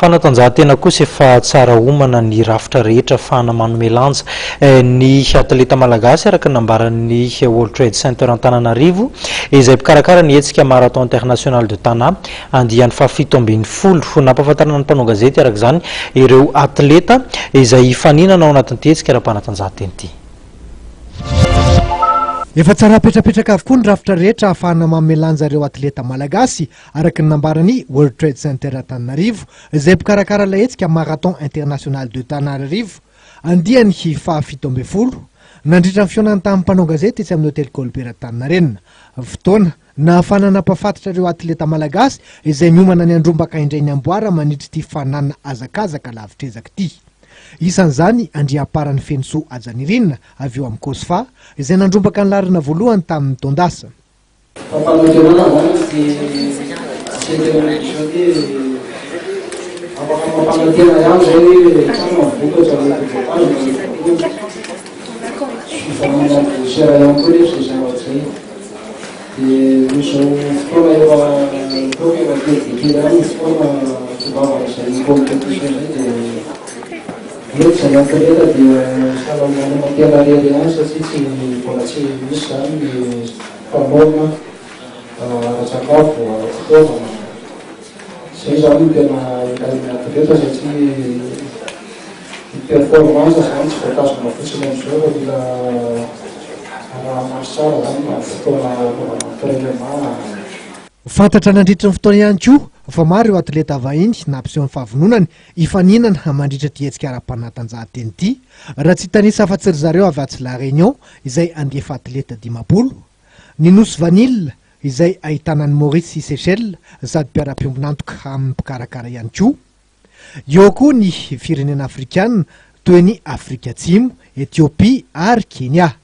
Fanatanjahantena kosa efa tsara omana ny rafitra rehetra ahafahana manome lanja ny atleta malagasy araka ny nambaran'ny World Trade Center Antananarivo izay mpikarakara ny hetsika Marathon International de Tana andiany faha-17. Nampahafantarina ny mpanao gazety araka izany ireo atleta izay hifaninana ao anatin'ity hetsika ara-panatanjahantena ity. Efa tsara apetrapetraka avokoa ny rafitra rehetra ahafahana manome lanja ireo atleta malagasy araka ny nambaran'ny World Trade Center Antananarivo izay mpikarakara ilay hetsika Marathon International de Tananarivo andiany faha-17 nandritra ny fihaonany tamin'ny mpanao gazety etsy amin'ny Hotely Colbert Antaninarenina. Fotoana nahafahana nampahafantatra ireo atleta malagasy izay miomana ny handrombaka indray ny amboara mandritra ity fananana hazakazaka lavitr'ezaka ity. Isan'izany Andriamparany Fenosoa Hajanirina avy eo amin'ny Cosfa izay nandrombaka ny laharana voalohany tamin'ny taon-dasa. Fampanantenana zany ity CTM ity afaka mampanantena ihany zay hoe tsara ny vokatra mety voatazona nefa koa tsy fifaninanana adversaire ihany koa nefa zay zavatra zay dia noho izao fotoana efa ataoko efa kely dia kely ihany ny fotoana tongavana izay competition zay dia mety zay atleta dia sahala manomantena rery ihany satria tsy mbola tsy misy zany ny Mpanorina ara-tsakafo, ara-pitaovana, izay izany no tena ilain'ny atleta satria ny performance izany tsy voatazona fotsiny amin'izao fa mila araha-maso tsara izany na fotoana anaovana entrainement. Fantatra nandritra ny fotoana ihany koa fa maro ireo atleta vahiny nampiseho ny fahavononany hifaninana mandritra ity hetsika ara-panatanjahantena ity, raha tsy hitanisa afa-tsy ry zareo avy atsy La Réunion izay handefa atleta 50, ny Nosy Vanille izay ahitana an'i Maurice sy Seychelles sady mpiara-piombon'antoka amin'ny mpikarakara ihany koa. Eo koa ny firenena afrikana toy ny Afrika Atsimo, Etiopia ary Kenya.